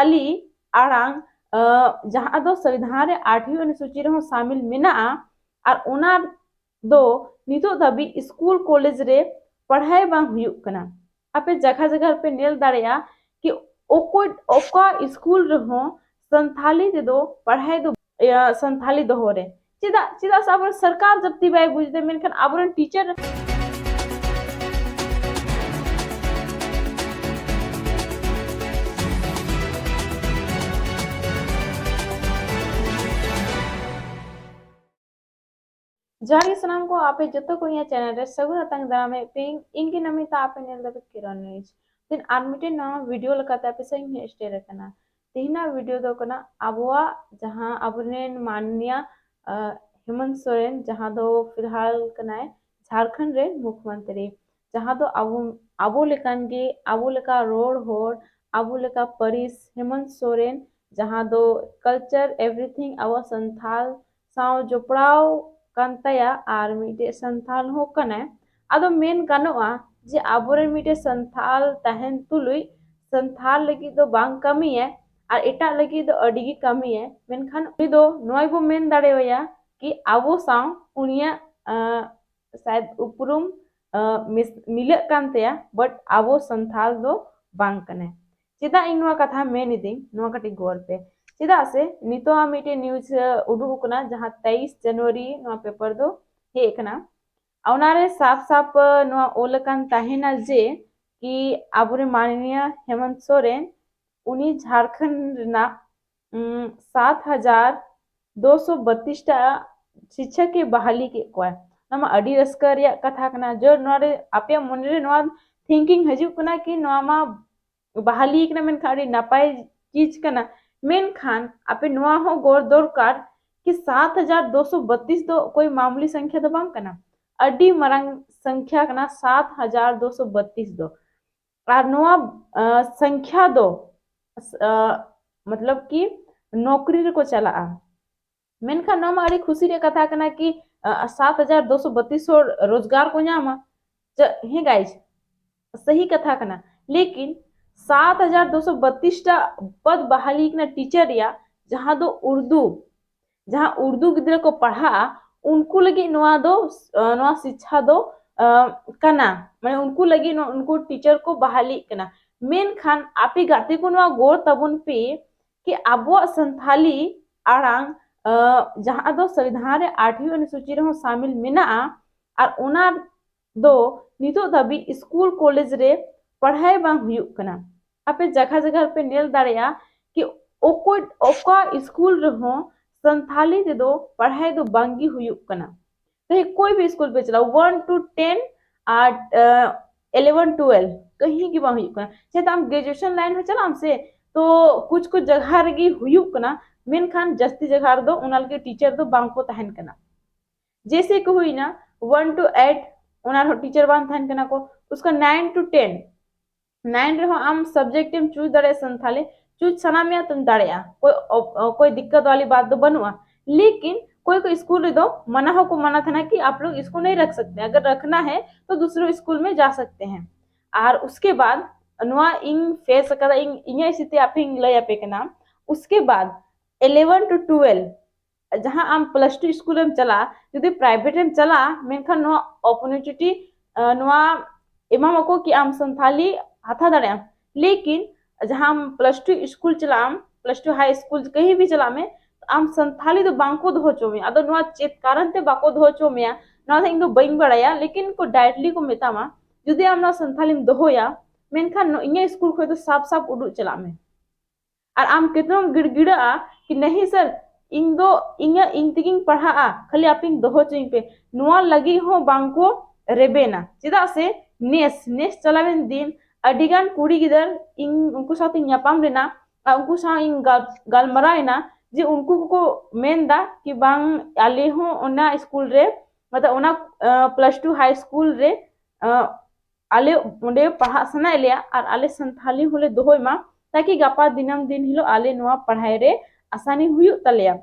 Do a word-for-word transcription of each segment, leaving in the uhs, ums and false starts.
ᱥᱟᱱᱛᱷᱟᱞᱤ ᱟᱲᱟᱝ ᱟᱸ, ᱡᱟᱦᱟᱸ ᱫᱚ ᱥᱚᱝᱵᱤᱫᱷᱟᱱ ᱨᱮ ᱟᱴᱷᱣᱤ ᱚᱱᱩᱥᱩᱪᱤ ᱨᱮᱦᱚᱸ ᱥᱟᱢᱤᱞ ᱢᱮᱱᱟᱜᱼᱟ, ᱟᱨ ᱚᱱᱟ ᱫᱚ ᱱᱤᱛᱚᱜ ᱫᱷᱟᱹᱵᱤᱡ ᱥᱠᱩᱞ ᱠᱚᱞᱮᱡᱽ ᱨᱮ ᱯᱟᱲᱦᱟᱣ ᱵᱟᱝ ᱦᱩᱭᱩᱜ ᱠᱟᱱᱟ᱾ ᱟᱯᱮ ᱡᱟᱭᱜᱟ ᱡᱟᱭᱜᱟ ᱨᱮᱯᱮ ᱧᱮᱞ ᱫᱟᱲᱮᱭᱟᱜᱼᱟ ᱠᱤ ᱚᱠᱚᱭ ᱚᱠᱟ ᱥᱠᱩᱞ ᱨᱮᱦᱚᱸ ᱥᱟᱱᱛᱷᱟᱞᱤ ᱛᱮᱫᱚ ᱯᱟᱲᱦᱟᱣ ᱫᱚ, ᱤᱭᱟᱹ, ᱥᱟᱱᱛᱷᱟᱞᱤ ᱫᱚᱦᱚ ᱨᱮ ᱪᱮᱫᱟᱜ? ᱪᱮᱫᱟᱜ ᱥᱮ ᱟᱵᱚᱨᱮᱱ ᱥᱚᱨᱠᱟᱨ ᱡᱟᱹᱥᱛᱤ ᱵᱟᱭ ᱵᱩᱡᱽ ᱮᱫᱟ, ᱢᱮᱱᱠᱷᱟᱱ ᱟᱵᱚᱨᱮᱱ ᱴᱤᱪᱟᱨ ᱡᱚᱦᱟᱨ ᱜᱮ ᱥᱟᱱᱟᱢ ᱠᱚ, ᱟᱯᱮ ᱡᱚᱛᱚ ᱠᱚ ᱤᱧᱟᱹᱜ ᱪᱮᱱᱮᱞ ᱨᱮ ᱥᱟᱹᱜᱩᱱ ᱟᱛᱟᱝ ᱫᱟᱨᱟᱢᱮᱫ ᱯᱮᱭᱟᱹᱧ᱾ ᱤᱧ ᱜᱮ ᱱᱚᱢᱤᱛᱟ, ᱟᱯᱮ ᱧᱮᱞ ᱫᱟᱯᱮ ᱠᱤᱨᱚᱱ ᱱᱤᱭᱩᱡᱽ᱾ ᱛᱮᱦᱮᱧ ᱟᱨ ᱢᱤᱫᱴᱮᱱ ᱱᱟᱣᱟ ᱵᱷᱤᱰᱤᱭᱳ ᱞᱮᱠᱟᱛᱮ ᱟᱯᱮ ᱥᱟᱶ ᱤᱧ ᱦᱮᱡ ᱥᱮᱴᱮᱨ ᱟᱠᱟᱱᱟ᱾ ᱛᱮᱦᱮᱧᱟᱜ ᱵᱷᱤᱰᱤᱭᱳ ᱫᱚ ᱠᱟᱱᱟ ᱟᱵᱚᱣᱟᱜ ᱡᱟᱦᱟᱸ ᱟᱵᱚᱨᱮᱱ ᱢᱟᱱᱱᱤᱭᱟ, ᱟᱸ, ᱦᱮᱢᱚᱱᱛ ᱥᱚᱨᱮᱱ, ᱡᱟᱦᱟᱸ ᱫᱚ ᱯᱷᱤᱞᱦᱟᱞ ᱠᱟᱱᱟᱭ ᱡᱷᱟᱲᱠᱷᱚᱸᱰ ᱨᱮᱱ ᱢᱩᱠᱷᱭᱚᱢᱚᱱᱛᱨᱤ, ᱡᱟᱦᱟᱸ ᱫᱚ ᱟᱵᱚ, ᱟᱵᱚ ᱞᱮᱠᱟᱱ ᱜᱮ, ᱟᱵᱚ ᱞᱮᱠᱟ ᱨᱚᱲ ᱦᱚᱲ, ᱟᱵᱚ ᱞᱮᱠᱟ ᱯᱟᱹᱨᱤᱥ, ᱦᱮᱢᱚᱱᱛ ᱥᱚᱨᱮᱱ, ᱡᱟᱦᱟᱸ ᱫᱚ ᱠᱟᱞᱪᱟᱨ, ᱮᱵᱷᱨᱤᱛᱷᱤᱝ ᱟᱵᱚ ᱥᱟᱱᱛᱷᱟᱞ ᱥᱟᱶ ᱡᱚᱯᱲᱟᱣ ᱠᱟᱱ ᱛᱟᱭᱟ ᱟᱨ ᱢᱤᱫᱴᱮᱡ ᱥᱟᱱᱛᱷᱟᱞ ᱦᱚᱸ ᱠᱟᱱᱟᱭ᱾ ᱟᱫᱚ ᱢᱮᱱ ᱜᱟᱱᱚᱜᱼᱟ ᱡᱮ ᱟᱵᱚᱨᱮᱱ ᱢᱤᱫᱴᱮᱡ ᱥᱟᱱᱛᱷᱟᱞ ᱛᱟᱦᱮᱱ ᱛᱩᱞᱩᱡ ᱥᱟᱱᱛᱷᱟᱞ ᱞᱟᱹᱜᱤᱫ ᱫᱚ ᱵᱟᱝ ᱠᱟᱹᱢᱤᱭᱟᱭ ᱟᱨ ᱮᱴᱟᱜ ᱞᱟᱹᱜᱤᱫ ᱫᱚ ᱟᱹᱰᱤ ᱜᱮ ᱠᱟᱹᱢᱤᱭᱟᱭ᱾ ᱢᱮᱱᱠᱷᱟᱱ ᱩᱱᱤ ᱫᱚ ᱱᱚᱣᱟ ᱜᱮᱵᱚ ᱢᱮᱱ ᱫᱟᱲᱮᱣᱟᱭᱟ ᱠᱤ ᱟᱵᱚ ᱥᱟᱶ ᱩᱱᱤᱭᱟᱜ, ᱟᱸ, ᱥᱟᱭᱟᱫ ᱩᱯᱨᱩᱢ, ᱟᱸ, ᱢᱤᱥ-, ᱢᱤᱞᱟᱹᱜ ᱠᱟᱱ ᱛᱟᱭᱟ, but ᱟᱵᱚ ᱥᱟᱱᱛᱷᱟᱞ ᱫᱚ ᱵᱟᱝ ᱠᱟᱱᱟᱭ᱾ ᱪᱮᱫᱟᱜ ᱤᱧ ᱱᱚᱣᱟ ᱠᱟᱛᱷᱟ ᱢᱮᱱ ᱤᱫᱟᱹᱧ, ᱱᱚᱣᱟ ᱠᱟᱹᱴᱤᱡ ᱜᱚᱨ ᱯᱮ᱾ ᱪᱮᱫᱟᱜ ᱥᱮ ᱱᱤᱛᱚᱜ ᱟᱜ ᱢᱤᱫᱴᱮᱱ ᱱᱤᱭᱩᱡᱽ, ᱟᱸ, ᱩᱰᱩᱠ ᱟᱠᱟᱱᱟ, ᱡᱟᱦᱟᱸ ᱛᱮᱭᱤᱥ ᱡᱟᱱᱩᱣᱟᱨᱤ ᱱᱚᱣᱟ ᱯᱮᱯᱟᱨ ᱫᱚ ᱦᱮᱡ ᱟᱠᱟᱱᱟ᱾ ᱚᱱᱟᱨᱮ ᱥᱟᱯ ᱥᱟᱯ, ᱟᱸ, ᱱᱚᱣᱟ ᱚᱞ ᱟᱠᱟᱱ ᱛᱟᱦᱮᱱᱟ ᱡᱮ ᱠᱤ ᱟᱵᱚᱨᱮᱱ ᱢᱟᱱᱱᱤᱭᱟ ᱦᱮᱢᱚᱱᱛ ᱥᱚᱨᱮᱱ ᱩᱱᱤ ᱡᱷᱟᱲᱠᱷᱚᱸᱰ ᱨᱮᱱᱟᱜ, ᱩᱸ, ᱥᱟᱛ ᱦᱟᱡᱟᱨ ᱫᱩᱥᱚ ᱵᱟᱛᱤᱥ ᱴᱟ ᱥᱤᱠᱪᱷᱚᱠ ᱮ ᱵᱟᱦᱟᱞᱤ ᱠᱮᱫ ᱠᱚᱣᱟ᱾ ᱱᱚᱣᱟ ᱢᱟ ᱟᱹᱰᱤ ᱨᱟᱹᱥᱠᱟᱹ ᱨᱮᱭᱟᱜ ᱠᱟᱛᱷᱟ ᱠᱟᱱᱟ᱾ ᱡᱮ ᱱᱚᱣᱟ ᱨᱮ ᱟᱯᱮᱭᱟᱜ ᱢᱚᱱᱮ ᱨᱮ ᱱᱚᱣᱟ ᱛᱷᱤᱝᱠᱤᱝ ᱦᱤᱡᱩᱜ ᱠᱟᱱᱟ ᱠᱤ ᱱᱚᱣᱟ ᱢᱟ ᱵᱟᱦᱟᱞᱤ ᱠᱟᱱᱟ, ᱢᱮᱱᱠᱷᱟᱱ ᱟᱹᱰᱤ ᱱᱟᱯᱟᱭ ᱪᱤᱡᱽ ᱠᱟᱱᱟ, ᱢᱮᱱᱠᱷᱟᱱ ᱟᱯᱮ ᱱᱚᱣᱟ ᱦᱚᱸ ᱜᱚᱨ ᱫᱚᱨᱠᱟᱨ ᱠᱤ ᱥᱟᱛ ᱦᱟᱡᱟᱨ ᱫᱩᱥᱚ ᱵᱟᱛᱤᱥ ᱫᱚ ᱠᱳᱭ ᱢᱟᱢᱩᱞᱤ ᱥᱚᱝᱠᱷᱭᱟ ᱫᱚ ᱵᱟᱝ ᱠᱟᱱᱟ, ᱟᱹᱰᱤ ᱢᱟᱨᱟᱝ ᱥᱚᱝᱠᱷᱭᱟ ᱠᱟᱱᱟ ᱥᱟᱛ ᱦᱟᱡᱟᱨ ᱫᱩᱥᱚ ᱵᱟᱛᱤᱥ ᱫᱚ᱾ ᱟᱨ ᱱᱚᱣᱟ, ᱟᱸ, ᱥᱚᱝᱠᱷᱭᱟ ᱫᱚ, ᱟᱸ, ᱢᱚᱛᱞᱚᱵ ᱠᱤ ᱱᱚᱠᱨᱤ ᱨᱮᱠᱚ ᱪᱟᱞᱟᱜᱼᱟ᱾ ᱢᱮᱱᱠᱷᱟᱱ ᱱᱚᱣᱟ ᱢᱟ ᱟᱹᱰᱤ ᱠᱷᱩᱥᱤ ᱨᱮᱭᱟᱜ ᱠᱟᱛᱷᱟ ᱠᱟᱱᱟ ᱠᱤ, ᱟᱸ, ᱥᱟᱛ ᱦᱟᱡᱟᱨ ᱫᱩᱥᱚ ᱵᱟᱛᱤᱥ ᱦᱚᱲ ᱨᱳᱡᱽᱜᱟᱨ ᱠᱚ ᱧᱟᱢᱟ᱾ ᱪᱮᱫ, ᱦᱮᱸ guys, ᱥᱟᱹᱦᱤ ᱠᱟᱛᱷᱟ ᱠᱟᱱᱟ, ᱞᱮᱠᱤᱱ ᱥᱟᱛ ᱦᱟᱡᱟᱨ ᱫᱩᱥᱚ ᱵᱟᱛᱤᱥ ᱴᱟ ᱯᱚᱫ ᱵᱟᱦᱟᱞᱤ ᱠᱟᱱᱟ ᱴᱤᱪᱟᱨ ᱨᱮᱭᱟᱜ, ᱡᱟᱦᱟᱸ ᱫᱚ ᱩᱨᱫᱩ, ᱡᱟᱦᱟᱸ ᱩᱨᱫᱩ ᱜᱤᱫᱽᱨᱟᱹ ᱠᱚ ᱯᱟᱲᱦᱟᱜᱼᱟ, ᱩᱱᱠᱩ ᱞᱟᱹᱜᱤᱫ ᱱᱚᱣᱟ ᱫᱚ, ᱟᱸ, ᱱᱚᱣᱟ ᱥᱤᱪᱪᱷᱟ ᱫᱚ, ᱟᱸ, ᱠᱟᱱᱟ, ᱢᱟᱱᱮ ᱩᱱᱠᱩ ᱞᱟᱹᱜᱤᱫ ᱱᱚ-, ᱩᱱᱠᱩ ᱴᱤᱪᱟᱨ ᱠᱚ ᱵᱟᱦᱟᱞᱤᱜ ᱠᱟᱱᱟ᱾ ᱢᱮᱱᱠᱷᱟᱱ ᱟᱯᱮ ᱜᱟᱛᱮ ᱠᱚ, ᱱᱚᱣᱟ ᱜᱚᱲ ᱛᱟᱵᱚᱱ ᱯᱮ ᱠᱤ ᱟᱵᱚᱣᱟᱜ ᱥᱟᱱᱛᱷᱟᱞᱤ ᱟᱲᱟᱝ, ᱟᱸ, ᱡᱟᱦᱟᱸ ᱫᱚ ᱥᱚᱝᱵᱤᱫᱷᱟᱱ ᱨᱮ ᱟᱴᱷᱣᱤ ᱚᱱᱩᱥᱩᱪᱤ ᱨᱮᱦᱚᱸ ᱥᱟᱢᱤᱞ ᱢᱮᱱᱟᱜᱼᱟ, ᱟᱨ ᱚᱱᱟ ᱫᱚ ᱱᱤᱛᱚᱜ ᱫᱷᱟᱹᱵᱤᱡ ᱥᱠᱩᱞ ᱠᱚᱞᱮᱡᱽ ᱨᱮ ᱯᱟᱲᱦᱟᱣ ᱵᱟᱝ ᱦᱩᱭᱩᱜ ᱠᱟᱱᱟ᱾ ᱟᱯᱮ ᱡᱟᱭᱜᱟ ᱡᱟᱭᱜᱟ ᱨᱮᱯᱮ ᱧᱮᱞ ᱫᱟᱲᱮᱭᱟᱜᱼᱟ ᱠᱤ ᱚᱠᱚᱭ, ᱚᱠᱟ ᱥᱠᱩᱞ ᱨᱮᱦᱚᱸ ᱥᱟᱱᱛᱷᱟᱞᱤ ᱛᱮᱫᱚ ᱯᱟᱲᱦᱟᱣ ᱫᱚ ᱵᱟᱝ ᱜᱮ ᱦᱩᱭᱩᱜ ᱠᱟᱱᱟ᱾ ᱪᱟᱦᱮ ᱠᱳᱭ ᱵᱷᱤ ᱥᱠᱩᱞ ᱯᱮ ᱪᱟᱞᱟᱜ, ᱚᱣᱟᱱ ᱴᱩ ᱴᱮᱱ ᱟᱨ, ᱟᱸ, ᱤᱞᱮᱵᱷᱮᱱ ᱴᱩᱭᱮᱞᱵᱷ, ᱠᱟᱹᱦᱤ ᱜᱮ ᱵᱟᱝ ᱦᱩᱭᱩᱜ ᱠᱟᱱᱟ᱾ ᱪᱟᱦᱮ ᱛᱚ ᱟᱢ ᱜᱨᱮᱡᱩᱭᱮᱥᱚᱱ ᱞᱟᱭᱤᱱ ᱦᱚᱸ ᱪᱟᱞᱟᱜ ᱟᱢ ᱥᱮ, ᱛᱚ ᱠᱩᱪ ᱠᱩᱪ ᱡᱟᱭᱜᱟ ᱨᱮᱜᱮ ᱦᱩᱭᱩᱜ ᱠᱟᱱᱟ, ᱢᱮᱱᱠᱷᱟᱱ ᱡᱟᱹᱥᱛᱤ ᱡᱟᱭᱜᱟ ᱨᱮᱫᱚ ᱚᱱᱟ ᱞᱟᱹᱜᱤᱫ ᱴᱤᱪᱟᱨ ᱫᱚ ᱵᱟᱝ ᱠᱚ ᱛᱟᱦᱮᱱ ᱠᱟᱱᱟ᱾ ᱡᱮᱭᱥᱮ ᱠᱤ ᱦᱩᱭᱱᱟ ᱚᱣᱟᱱ ᱴᱩ ᱮᱭᱤᱴ, ᱚᱱᱟ ᱨᱮᱦᱚᱸ ᱴᱤᱪᱟᱨ ᱵᱟᱝ ᱛᱟᱦᱮᱱ ᱠᱟᱱᱟ ᱠᱚ᱾ ᱩᱥᱠᱟ ᱱᱟᱭᱤᱱ ᱴᱩ ᱴᱮᱱ, ᱱᱟᱭᱤᱱ ᱨᱮᱦᱚᱸ ᱟᱢ ᱥᱟᱵᱡᱮᱠᱴ ᱮᱢ ᱪᱩᱡᱽ ᱫᱟᱲᱮᱭᱟᱜᱼᱟ, ᱥᱟᱱᱛᱷᱟᱞᱤ ᱪᱩᱡᱽ ᱥᱟᱱᱟ ᱢᱮᱭᱟ ᱛᱚᱢ ᱫᱟᱲᱮᱭᱟᱜᱼᱟ, ᱠᱳᱭ, ᱚ, ᱚ, ᱠᱳᱭ ᱫᱤᱠᱠᱟᱛ ᱣᱟᱞᱤ ᱵᱟᱛ ᱫᱚ ᱵᱟᱹᱱᱩᱜᱼᱟ᱾ ᱞᱮᱠᱤᱱ ᱠᱳᱭ ᱠᱳᱭ ᱥᱠᱩᱞ ᱨᱮᱫᱚ ᱢᱟᱱᱟ ᱦᱚᱸᱠᱚ ᱢᱟᱱᱟ ᱛᱟᱦᱮᱱᱟ ᱠᱤ ᱟᱯ ᱞᱳᱜ ᱤᱥᱠᱳ ᱱᱟᱦᱤ ᱨᱟᱠᱷ ᱥᱟᱠᱛᱮ, ᱟᱜᱟᱨ ᱨᱟᱠᱷᱱᱟ ᱦᱮ ᱛᱚ ᱫᱩᱥᱨᱮ ᱥᱠᱩᱞ ᱢᱮ ᱡᱟ ᱥᱟᱠᱛᱮ ᱦᱮ᱾ ᱟᱨ ᱩᱥᱠᱮ ᱵᱟᱫ ᱱᱚᱣᱟ ᱤᱧ ᱯᱷᱮᱥ ᱟᱠᱟᱫᱟ, ᱤᱧ, ᱤᱧᱟᱹᱜ ᱦᱤᱥᱟᱹᱵ ᱛᱮ ᱟᱯᱮᱧ ᱞᱟᱹᱭ ᱟᱯᱮ ᱠᱟᱱᱟ᱾ ᱩᱥᱠᱮ ᱵᱟᱫ ᱤᱞᱮᱵᱷᱮᱱ ᱴᱩ ᱴᱩᱭᱮᱞᱵᱷ, ᱡᱟᱦᱟᱸ ᱟᱢ ᱯᱞᱟᱥ ᱴᱩ ᱥᱠᱩᱞ ᱮᱢ ᱪᱟᱞᱟᱜᱼᱟ, ᱡᱩᱫᱤ ᱯᱨᱟᱭᱵᱷᱮᱴ ᱮᱢ ᱪᱟᱞᱟᱜᱼᱟ, ᱢᱮᱱᱠᱷᱟᱱ ᱱᱚᱣᱟ ᱚᱯᱚᱨᱪᱩᱱᱤᱴᱤ, ᱟᱸ, ᱱᱚᱣᱟ ᱮᱢᱟᱢᱟᱠᱚ ᱠᱤ ᱟᱢ ᱥᱟᱱᱛᱷᱟᱞᱤ ᱦᱟᱛᱟᱣ ᱫᱟᱲᱮᱭᱟᱜᱼᱟᱢ᱾ ᱞᱮᱠᱤᱱ ᱡᱟᱦᱟᱸ ᱟᱢ ᱯᱞᱟᱥ ᱴᱩ ᱥᱠᱩᱞ ᱪᱟᱞᱟᱜ ᱟᱢ, ᱯᱞᱟᱥ ᱴᱩ ᱦᱟᱭ ᱥᱠᱩᱞ ᱠᱟᱹᱦᱤ ᱵᱷᱤ ᱪᱟᱞᱟᱜ ᱢᱮ, ᱟᱢ ᱥᱟᱱᱛᱷᱟᱞᱤ ᱫᱚ ᱵᱟᱝ ᱠᱚ ᱫᱚᱦᱚ ᱦᱚᱪᱚ ᱢᱮᱭᱟ᱾ ᱟᱫᱚ ᱱᱚᱣᱟ ᱪᱮᱫ ᱠᱟᱨᱚᱱ ᱛᱮ ᱵᱟᱠᱚ ᱫᱚᱦᱚ ᱦᱚᱪᱚ ᱢᱮᱭᱟ, ᱱᱚᱣᱟ ᱫᱚ ᱤᱧ ᱫᱚ ᱵᱟᱹᱧ ᱵᱟᱲᱟᱭᱟ, ᱞᱮᱠᱤᱱ ᱠᱚ ᱰᱟᱭᱨᱮᱠᱴᱞᱤ ᱠᱚ ᱢᱮᱛᱟᱢᱟ, ᱡᱩᱫᱤ ᱟᱢ ᱱᱚᱣᱟ ᱥᱟᱱᱛᱷᱟᱞᱤᱢ ᱫᱚᱦᱚᱭᱟ, ᱢᱮᱱᱠᱷᱟᱱ ᱱᱚ-, ᱤᱧᱟᱹᱜ ᱥᱠᱩᱞ ᱠᱷᱚᱱ ᱫᱚ ᱥᱟᱯ ᱥᱟᱯ ᱩᱰᱩᱠ ᱪᱟᱞᱟᱜ ᱢᱮ᱾ ᱟᱨ ᱟᱢ ᱠᱮᱛᱱᱟᱢ ᱜᱤᱲᱜᱤᱲᱟᱜᱼᱟ ᱠᱤ, "ᱱᱟᱦᱤ ᱥᱟᱨ, ᱤᱧ ᱫᱚ ᱤᱧᱟᱹᱜ, ᱤᱧ ᱛᱮᱜᱤᱧ ᱯᱟᱲᱦᱟᱜᱼᱟ, ᱠᱷᱟᱹᱞᱤ ᱟᱯᱮᱧ ᱫᱚᱦᱚ ᱦᱚᱪᱚᱧ ᱯᱮ", ᱱᱚᱣᱟ ᱞᱟᱹᱜᱤᱫ ᱦᱚᱸ ᱵᱟᱝ ᱠᱚ ᱨᱮᱵᱮᱱᱟ᱾ ᱪᱮᱫᱟᱜ ᱥᱮ ᱱᱮᱥ, ᱱᱮᱥ ᱪᱟᱞᱟᱣᱮᱱ ᱫᱤᱱ ᱟᱹᱰᱤᱜᱟᱱ ᱠᱩᱲᱤ ᱜᱤᱫᱟᱹᱨ ᱤᱧ ᱩᱱᱠᱩ ᱥᱟᱶᱛᱮᱧ ᱧᱟᱯᱟᱢ ᱞᱮᱱᱟ ᱟᱨ ᱩᱱᱠᱩ ᱥᱟᱶ ᱤᱧ ᱜᱟᱞ-, ᱜᱟᱞᱢᱟᱨᱟᱣ ᱮᱱᱟ, ᱡᱮ ᱩᱱᱠᱩ ᱠᱚᱠᱚ ᱢᱮᱱᱫᱟ ᱠᱤ ᱵᱟᱝ, ᱟᱞᱮ ᱦᱚᱸ ᱚᱱᱟ ᱥᱠᱩᱞ ᱨᱮ, ᱢᱚᱛᱞᱚᱵ ᱚᱱᱟ, ᱟᱸ, ᱯᱞᱟᱥ ᱴᱩ ᱦᱟᱭ ᱥᱠᱩᱞ ᱨᱮ, ᱟᱸ, ᱟᱞᱮ ᱚᱸᱰᱮ ᱯᱟᱲᱦᱟᱜ ᱥᱟᱱᱟᱭᱮᱫ ᱞᱮᱭᱟ ᱟᱨ ᱟᱞᱮ ᱥᱟᱱᱛᱷᱟᱞᱤ ᱦᱚᱸᱞᱮ ᱫᱚᱦᱚᱭ ᱢᱟ, ᱛᱟᱠᱤ ᱜᱟᱯᱟ ᱫᱤᱱᱟᱹᱢ ᱫᱤᱱ ᱦᱤᱞᱳᱜ ᱟᱞᱮ ᱱᱚᱣᱟ ᱯᱟᱲᱦᱟᱭ ᱨᱮ ᱟᱥᱟᱱᱤ ᱦᱩᱭᱩᱜ ᱛᱟᱞᱮᱭᱟ᱾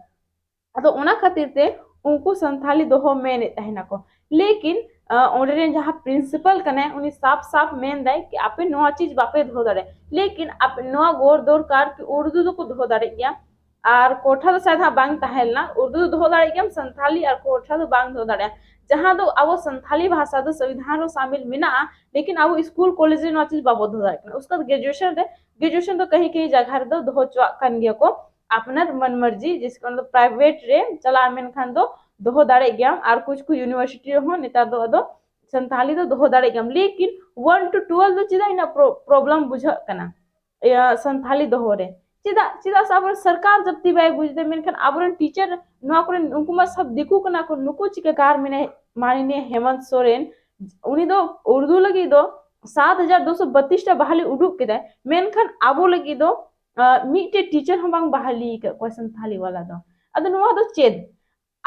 ᱟᱫᱚ ᱚᱱᱟ ᱠᱷᱟᱹᱛᱤᱨ ᱛᱮ ᱩᱱᱠᱩ ᱥᱟᱱᱛᱷᱟᱞᱤ ᱫᱚᱦᱚ ᱢᱮᱱᱮᱫ ᱛᱟᱦᱮᱱᱟᱠᱚ, ᱞᱮᱠᱤᱱ ᱚᱸᱰᱮ ᱨᱮᱱ ᱡᱟᱦᱟᱸ ᱯᱨᱤᱱᱥᱤᱯᱟᱞ ᱠᱟᱱᱟᱭ, ᱩᱱᱤ ᱥᱟᱯ ᱥᱟᱯ ᱢᱮᱱ ᱫᱟᱭ ᱠᱤ ᱟᱯᱮ ᱱᱚᱣᱟ ᱪᱤᱡᱽ ᱵᱟᱯᱮ ᱫᱚᱦᱚ ᱫᱟᱲᱮᱭᱟᱜᱼᱟ᱾ ᱞᱮᱠᱤᱱ ᱟᱯᱮ ᱱᱚᱣᱟ ᱜᱚᱲ ᱫᱚᱨᱠᱟᱨ ᱠᱤ ᱩᱨᱫᱩ ᱫᱚᱠᱚ ᱫᱚᱦᱚ ᱫᱟᱲᱮᱭᱟᱜ ᱜᱮᱭᱟ, ᱟᱨ ᱠᱳᱴᱷᱟ ᱫᱚ ᱥᱟᱭᱫ ᱦᱟᱸᱜ ᱵᱟᱝ ᱛᱟᱦᱮᱸ ᱞᱮᱱᱟ᱾ ᱩᱨᱫᱩ ᱫᱚ ᱫᱚᱦᱚ ᱫᱟᱲᱮᱭᱟᱜ ᱜᱮᱭᱟᱢ, ᱥᱟᱱᱛᱷᱟᱞᱤ ᱟᱨ ᱠᱳᱴᱷᱟ ᱫᱚ ᱵᱟᱝ ᱫᱚᱦᱚ ᱫᱟᱲᱮᱭᱟᱜᱼᱟ᱾ ᱡᱟᱦᱟᱸ ᱫᱚ ᱟᱵᱚ ᱥᱟᱱᱛᱷᱟᱞᱤ ᱵᱷᱟᱥᱟ ᱫᱚ ᱥᱚᱝᱵᱤᱫᱷᱟᱱ ᱨᱮ ᱥᱟᱢᱤᱞ ᱢᱮᱱᱟᱜᱼᱟ, ᱞᱮᱠᱤᱱ ᱟᱵᱚ ᱥᱠᱩᱞ ᱠᱚᱞᱮᱡᱽ ᱨᱮ ᱱᱚᱣᱟ ᱪᱤᱡᱽ ᱵᱟᱵᱚ ᱫᱚᱦᱚ ᱫᱟᱲᱮᱭᱟᱜ ᱠᱟᱱᱟ᱾ ᱩᱥᱠᱟ ᱜᱨᱮᱡᱩᱭᱮᱥᱚᱱ ᱨᱮ, ᱜᱨᱮᱡᱩᱭᱮᱥᱚᱱ ᱫᱚ ᱠᱟᱹᱦᱤ ᱠᱟᱹᱦᱤ ᱡᱟᱭᱜᱟ ᱨᱮᱫᱚ ᱫᱚᱦᱚ ᱦᱚᱪᱚᱣᱟᱜ ᱠᱟᱱ ᱜᱮᱭᱟ ᱠᱚ, ᱟᱯᱱᱟᱨ ᱢᱚᱱ ᱢᱟᱨᱡᱤ, ᱡᱮᱥᱮ ᱠᱤ ᱚᱱᱟ ᱫᱚ ᱯᱨᱟᱭᱵᱷᱮᱴ ᱨᱮ ᱪᱟᱞᱟᱜᱼᱟ, ᱢᱮᱱᱠᱷᱟᱱ ᱫᱚ ᱫᱚᱦᱚ ᱫᱟᱲᱮᱭᱟᱜ ᱜᱮᱭᱟᱢ᱾ ᱟᱨ ᱠᱩᱪ ᱠᱩᱪ ᱭᱩᱱᱤᱵᱷᱟᱨᱥᱤᱴᱤ ᱨᱮᱦᱚᱸ ᱱᱮᱛᱟᱨ ᱫᱚ ᱟᱫᱚ ᱥᱟᱱᱛᱷᱟᱞᱤ ᱫᱚ ᱫᱚᱦᱚ ᱫᱟᱲᱮᱭᱟᱜ ᱜᱮᱭᱟᱢ, ᱞᱮᱠᱤᱱ ᱚᱣᱟᱱ ᱴᱩ ᱴᱩᱭᱮᱞᱵᱷ ᱫᱚ ᱪᱮᱫᱟᱜ ᱤᱱᱟᱹᱜ ᱯᱨᱚ-, ᱯᱨᱚᱵᱞᱮᱢ ᱵᱩᱡᱷᱟᱹᱜ ᱠᱟᱱᱟ ᱤᱭᱟᱹ ᱥᱟᱱᱛᱷᱟᱞᱤ ᱫᱚᱦᱚ ᱨᱮ? ᱪᱮᱫᱟᱜ? ᱪᱮᱫᱟᱜ ᱥᱮ ᱟᱵᱚᱨᱮᱱ ᱥᱚᱨᱠᱟᱨ ᱡᱟᱹᱯᱛᱤ ᱵᱟᱭ ᱵᱩᱡᱽ ᱮᱫᱟ, ᱢᱮᱱᱠᱷᱟᱱ ᱟᱵᱚᱨᱮᱱ ᱴᱤᱪᱟᱨ ᱱᱚᱣᱟ ᱠᱚᱨᱮᱱ ᱩᱱᱠᱩ ᱢᱟ ᱥᱚᱵ ᱫᱤᱠᱩ ᱠᱟᱱᱟ ᱠᱚ, ᱱᱩᱠᱩ ᱪᱤᱠᱟᱹ ᱠᱟᱨ ᱢᱮᱱᱟᱭ ᱢᱟᱱᱱᱤᱭᱟ ᱦᱮᱢᱚᱱᱛ ᱥᱚᱨᱮᱱ, ᱩᱱᱤ ᱫᱚ ᱩᱨᱫᱩ ᱞᱟᱹᱜᱤᱫ ᱫᱚ ᱥᱟᱛ ᱦᱟᱡᱟᱨ ᱫᱩᱥᱚ ᱵᱟᱛᱤᱥ ᱴᱟ ᱵᱟᱦᱟᱞᱤ ᱩᱰᱩᱠ ᱠᱮᱫᱟᱭ, ᱢᱮᱱᱠᱷᱟᱱ ᱟᱵᱚ ᱞᱟᱹᱜᱤᱫ ᱫᱚ ᱟᱸ, ᱢᱤᱫᱴᱮᱡ ᱴᱤᱪᱟᱨ ᱦᱚᱸ ᱵᱟᱝ ᱵᱟᱦᱟᱞᱤ ᱟᱠᱟᱫ ᱠᱚᱣᱟ ᱥᱟᱱᱛᱷᱟᱞᱤ ᱣᱟᱞᱟ ᱫᱚ᱾ ᱟᱫᱚ ᱱᱚᱣᱟ ᱫᱚ ᱪᱮᱫ?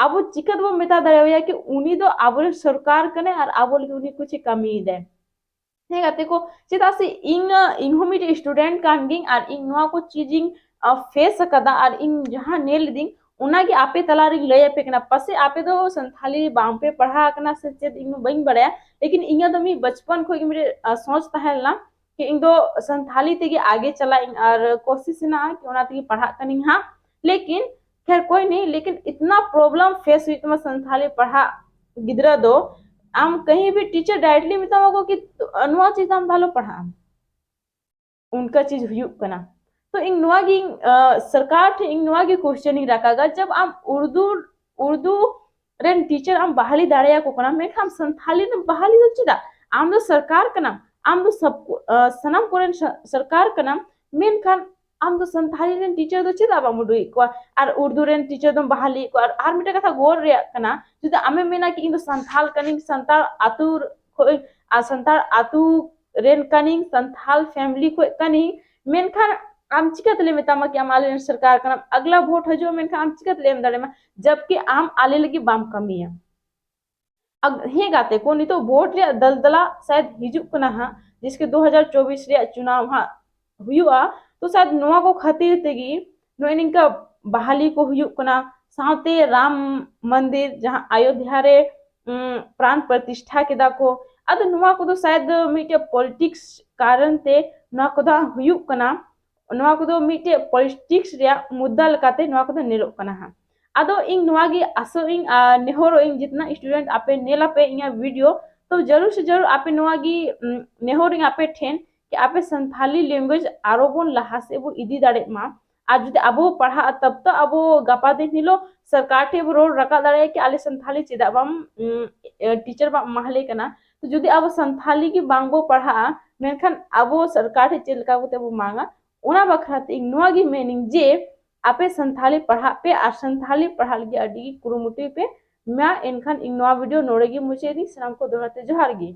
ᱟᱵᱚ ᱪᱤᱠᱟᱹ ᱛᱮᱵᱚᱱ ᱢᱮᱛᱟ ᱫᱟᱲᱮᱣᱟᱭᱟ ᱠᱤ ᱩᱱᱤ ᱫᱚ ᱟᱵᱚᱨᱮᱱ ᱥᱚᱨᱠᱟᱨ ᱠᱟᱱᱟᱭ ᱟᱨ ᱟᱵᱚ ᱞᱟᱹᱜᱤᱫ ᱩᱱᱤ ᱠᱩᱪ ᱮ ᱠᱟᱹᱢᱤᱭᱮᱫᱟᱭ? ᱦᱮᱸ ᱜᱟᱛᱮ ᱠᱚ, ᱪᱮᱫᱟᱜ ᱥᱮ ᱤᱧ, ᱤᱧ ᱦᱚᱸ ᱢᱤᱫᱴᱮᱡ ᱥᱴᱩᱰᱮᱱᱴ ᱠᱟᱱ ᱜᱤᱭᱟᱹᱧ ᱟᱨ ᱤᱧ ᱱᱚᱣᱟ ᱠᱚ ᱪᱤᱡᱽ ᱤᱧ, ᱟ, ᱯᱷᱮᱥ ᱟᱠᱟᱫᱟ ᱟᱨ ᱤᱧ ᱡᱟᱦᱟᱸ ᱧᱮᱞ ᱞᱤᱫᱟᱹᱧ, ᱚᱱᱟᱜᱮ ᱟᱯᱮ ᱛᱟᱞᱟᱨᱤᱧ ᱞᱟᱹᱭ ᱟᱯᱮ ᱠᱟᱱᱟ᱾ ᱯᱟᱥᱮᱡ ᱟᱯᱮ ᱫᱚ ᱥᱟᱱᱛᱷᱟᱞᱤ ᱵᱟᱝᱯᱮ ᱯᱟᱲᱦᱟᱣ ᱟᱠᱟᱱᱟ ᱥᱮ ᱪᱮᱫ, ᱤᱧ ᱦᱚᱸ ᱵᱟᱹᱧ ᱵᱟᱲᱟᱭᱟ, ᱞᱮᱠᱤᱱ ᱤᱧᱟᱹᱜ ᱫᱚ ᱢᱤᱫ ᱵᱟᱪᱯᱚᱱ ᱠᱷᱚᱱ ᱜᱮ ᱢᱤᱫᱴᱮᱡ, ᱟ, ᱥᱚᱪ ᱛᱟᱦᱮᱸ ᱞᱮᱱᱟ ᱠᱤ ᱤᱧ ᱫᱚ ᱥᱟᱱᱛᱷᱟᱞᱤ ᱛᱮᱜᱮ ᱟᱜᱮ ᱪᱟᱞᱟᱜ ᱤᱧ ᱟᱨ ᱠᱳᱥᱤᱥ ᱦᱮᱱᱟᱜᱼᱟ ᱠᱤ ᱚᱱᱟ ᱛᱮᱜᱮ ᱯᱟᱲᱦᱟᱜ ᱠᱟᱹᱱᱟᱹᱧ ᱦᱟᱸᱜ᱾ ᱞᱮᱠᱤᱱ ᱠᱷᱮᱨ ᱠᱳᱭ ᱱᱤ, ᱞᱮᱠᱤᱱ ᱤᱛᱱᱟ ᱯᱨᱚᱵᱞᱮᱢ ᱯᱷᱮᱥ ᱦᱩᱭᱩᱜ ᱛᱟᱢᱟ ᱥᱟᱱᱛᱷᱟᱞᱤ ᱯᱟᱲᱦᱟᱜ ᱜᱤᱫᱽᱨᱟᱹ ᱫᱚ, ᱟᱢ ᱠᱟᱹᱦᱤ ᱵᱷᱤ ᱴᱤᱪᱟᱨ ᱰᱟᱭᱨᱮᱠᱴᱞᱤ ᱢᱮᱛᱟᱢᱟ ᱠᱚ ᱠᱤ ᱱᱚᱣᱟ ᱪᱤᱡᱽ ᱟᱢ ᱫᱚ ᱟᱞᱚ ᱯᱟᱲᱦᱟᱜ ᱟᱢ, ᱚᱱᱠᱟ ᱪᱤᱡᱽ ᱦᱩᱭᱩᱜ ᱠᱟᱱᱟ᱾ ᱛᱚ ᱤᱧ ᱱᱚᱣᱟ ᱜᱤᱧ, ᱟ, ᱥᱚᱨᱠᱟᱨ ᱴᱷᱮᱱ ᱤᱧ ᱱᱚᱣᱟ ᱜᱮ ᱠᱚᱥᱪᱮᱱ ᱤᱧ ᱨᱟᱠᱟᱵᱟ, ᱡᱟᱵ ᱟᱢ ᱩᱨᱫᱩ, ᱩᱨᱫᱩ ᱨᱮᱱ ᱴᱤᱪᱟᱨ ᱟᱢ ᱵᱟᱦᱟᱞᱤ ᱫᱟᱲᱮᱭᱟᱠᱚ ᱠᱟᱱᱟ, ᱢᱮᱱᱠᱷᱟᱱ ᱥᱟᱱᱛᱷᱟᱞᱤ ᱨᱮᱱ ᱵᱟᱦᱟᱞᱤ ᱫᱚ ᱪᱮᱫᱟᱜ? ᱟᱢ ᱫᱚ ᱥᱚᱨᱠᱟᱨ ᱠᱟᱱᱟᱢ, ᱟᱢ ᱫᱚ ᱥᱚᱵ, ᱟ, ᱥᱟᱱᱟᱢ ᱠᱚᱨᱮᱱ ᱥᱟ-, ᱥᱚᱨᱠᱟᱨ ᱠᱟᱱᱟᱢ, ᱢᱮᱱᱠᱷᱟᱱ ᱟᱢ ᱫᱚ ᱥᱟᱱᱛᱷᱟᱞᱤ ᱨᱮᱱ ᱴᱤᱪᱟᱨ ᱫᱚ ᱪᱮᱫᱟᱜ ᱵᱟᱢ ᱩᱰᱩᱠᱮᱫ ᱠᱚᱣᱟ? ᱟᱨ ᱩᱨᱫᱩ ᱨᱮᱱ ᱴᱤᱪᱟᱨ ᱫᱚᱢ ᱵᱟᱦᱟᱞᱤᱭᱮᱫ ᱠᱚᱣᱟ᱾ ᱟᱨ, ᱟᱨ ᱢᱤᱫᱴᱮᱱ ᱠᱟᱛᱷᱟ ᱜᱚᱲ ᱨᱮᱭᱟᱜ ᱠᱟᱱᱟ, ᱡᱩᱫᱤ ᱟᱢᱮᱢ ᱢᱮᱱᱟ ᱠᱤ ᱤᱧ ᱫᱚ ᱥᱟᱱᱛᱷᱟᱞ ᱠᱟᱹᱱᱟᱹᱧ, ᱥᱟᱱᱛᱟᱲ ᱟᱹᱛᱩ ᱠᱷᱚᱱ, ᱟᱨ ᱥᱟᱱᱛᱟᱲ ᱟᱹᱛᱩ ᱨᱮᱱ ᱠᱟᱹᱱᱟᱹᱧ, ᱥᱟᱱᱛᱷᱟᱞ ᱯᱷᱮᱢᱤᱞᱤ ᱠᱷᱚᱱ ᱠᱟᱹᱱᱟᱹᱧ, ᱢᱮᱱᱠᱷᱟᱱ ᱟᱢ ᱪᱤᱠᱟᱹ ᱛᱮᱞᱮ ᱢᱮᱛᱟᱢᱟ ᱠᱤ ᱟᱢ ᱟᱞᱮ ᱨᱮᱱ ᱥᱚᱨᱠᱟᱨ ᱠᱟᱱᱟᱢ? ᱟᱜᱽᱞᱟ ᱵᱷᱳᱴ ᱦᱤᱡᱩᱜᱼᱟ, ᱢᱮᱱᱠᱷᱟᱱ ᱟᱢ ᱪᱤᱠᱟᱹ ᱛᱮᱞᱮ ᱮᱢ ᱫᱟᱲᱮᱭᱟᱢᱟ, ᱡᱟᱵᱠᱤ ᱟᱢ ᱟᱞᱮ ᱞᱟᱹᱜᱤᱫ ᱵᱟᱢ ᱠᱟᱹᱢᱤᱭᱟ? ᱟᱜ-, ᱦᱮᱸ ᱜᱟᱛᱮ ᱠᱚ, ᱱᱤᱛᱚᱜ ᱵᱷᱳᱴ ᱨᱮᱭᱟᱜ ᱫᱟᱞᱫᱟᱞᱟ ᱥᱟᱭᱮᱫ ᱦᱤᱡᱩᱜ ᱠᱟᱱᱟ ᱦᱟᱸᱜ, ᱡᱮᱥᱮ ᱠᱤ ᱫᱩ ᱦᱟᱡᱟᱨ ᱪᱚᱵᱵᱤᱥ ᱨᱮᱭᱟᱜ ᱪᱩᱱᱟᱣ ᱦᱟᱸᱜ ᱦᱩᱭᱩᱜᱼᱟ᱾ ᱛᱚ ᱥᱟᱭᱮᱫ ᱱᱚᱣᱟ ᱠᱚ ᱠᱷᱟᱹᱛᱤᱨ ᱛᱮᱜᱮ ᱱᱚᱜᱼᱚᱭ ᱱᱤᱝᱠᱟ ᱵᱟᱦᱟᱞᱤ ᱠᱚ ᱦᱩᱭᱩᱜ ᱠᱟᱱᱟ, ᱥᱟᱶᱛᱮ ᱨᱟᱢ ᱢᱚᱱᱫᱤᱨ ᱡᱟᱦᱟᱸ ᱟᱭᱳᱫᱷᱭᱟ ᱨᱮ ᱯᱨᱟᱱ ᱯᱨᱚᱛᱤᱥᱴᱷᱟ ᱠᱮᱫᱟ ᱠᱚ᱾ ᱟᱫᱚ ᱱᱚᱣᱟ ᱠᱚᱫᱚ ᱥᱟᱭᱮᱫ ᱢᱤᱫᱴᱮᱡ ᱯᱚᱞᱤᱴᱤᱠᱥ ᱠᱟᱨᱚᱱ ᱛᱮ ᱱᱚᱣᱟ ᱠᱚᱫᱚ ᱦᱩᱭᱩᱜ ᱠᱟᱱᱟ᱾ ᱱᱚᱣᱟ ᱠᱚᱫᱚ ᱢᱤᱫᱴᱮᱡ ᱯᱚᱞᱤᱴᱤᱠᱥ ᱨᱮᱭᱟᱜ ᱢᱩᱫᱽᱫᱟ ᱞᱮᱠᱟᱛᱮ ᱱᱚᱣᱟ ᱠᱚᱫᱚ ᱧᱮᱞᱚᱜ ᱠᱟᱱᱟ ᱦᱟᱸᱜ᱾ ᱟᱫᱚ ᱤᱧ ᱱᱚᱣᱟ ᱜᱮ ᱟᱥᱚᱜ ᱤᱧ ᱟᱨ ᱱᱮᱦᱚᱨᱚᱜ ᱤᱧ, ᱡᱤᱛᱱᱟ ᱥᱴᱩᱰᱮᱱᱴ ᱟᱯᱮ ᱧᱮᱞ ᱟᱯᱮ ᱤᱧᱟᱹᱜ ᱵᱷᱤᱰᱤᱭᱳ, ᱛᱚ ᱡᱟᱹᱨᱩᱲ ᱥᱮ ᱡᱟᱹᱨᱩᱲ ᱟᱯᱮ ᱱᱚᱣᱟ ᱜᱮ ᱱᱮᱦᱚᱨ ᱤᱧ ᱟᱯᱮ ᱴᱷᱮᱱ ᱠᱤ ᱟᱯᱮ ᱥᱟᱱᱛᱷᱟᱞᱤ ᱞᱮᱝᱜᱩᱭᱮᱡᱽ ᱟᱨᱚ ᱵᱚᱱ ᱞᱟᱦᱟ ᱥᱮᱫ ᱵᱚ ᱤᱫᱤ ᱫᱟᱲᱮᱜ ᱢᱟ᱾ ᱟᱨ ᱡᱩᱫᱤ ᱟᱵᱚ ᱯᱟᱲᱦᱟᱜᱼᱟ, ᱛᱚᱵ ᱛᱚ ᱟᱵᱚ ᱜᱟᱯᱟ ᱫᱤᱱ ᱦᱤᱞᱳᱜ ᱥᱚᱨᱠᱟᱨ ᱴᱷᱮᱱ ᱵᱚ ᱨᱚᱲ ᱨᱟᱠᱟᱵ ᱫᱟᱲᱮᱭᱟᱜᱼᱟ ᱠᱤ ᱟᱞᱮ ᱥᱟᱱᱛᱷᱟᱞᱤ ᱪᱮᱫᱟᱜ ᱵᱟᱢ ᱴᱤᱪᱟᱨ ᱵᱟᱢ ᱮᱢᱟᱞᱮ ᱠᱟᱱᱟ᱾ ᱛᱚ ᱡᱩᱫᱤ ᱟᱵᱚ ᱥᱟᱱᱛᱷᱟᱞᱤ ᱜᱮ ᱵᱟᱝ ᱵᱚ ᱯᱟᱲᱦᱟᱜᱼᱟ, ᱢᱮᱱᱠᱷᱟᱱ ᱟᱵᱚ ᱥᱚᱨᱠᱟᱨ ᱴᱷᱮᱱ ᱪᱮᱫ ᱞᱮᱠᱟ ᱠᱟᱛᱮ ᱵᱚ ᱢᱟᱝᱟ? ᱚᱱᱟ ᱵᱟᱠᱷᱨᱟ ᱛᱮ ᱤᱧ ᱱᱚᱣᱟ ᱜᱮ ᱢᱮᱱᱤᱧ ᱡᱮ ᱟᱯᱮ ᱥᱟᱱᱛᱷᱟᱞᱤ ᱯᱟᱲᱦᱟᱜ ᱯᱮ ᱟᱨ ᱥᱟᱱᱛᱷᱟᱞᱤ ᱯᱟᱲᱦᱟᱜ ᱞᱟᱹᱜᱤᱫ ᱟᱹᱰᱤ ᱜᱮ ᱠᱩᱨᱩᱢᱩᱴᱩᱭ ᱯᱮ᱾ ᱢᱟ ᱮᱱᱠᱷᱟᱱ ᱤᱧ ᱱᱚᱣᱟ ᱵᱷᱤᱰᱤᱭᱳ ᱱᱚᱰᱮ ᱜᱮ ᱢᱩᱪᱟᱹᱫ ᱮᱫᱟᱹᱧ᱾ ᱥᱟᱱᱟᱢ ᱠᱚ ᱫᱚᱦᱲᱟ ᱛᱮ ᱡᱚᱦᱟᱨ ᱜᱮ᱾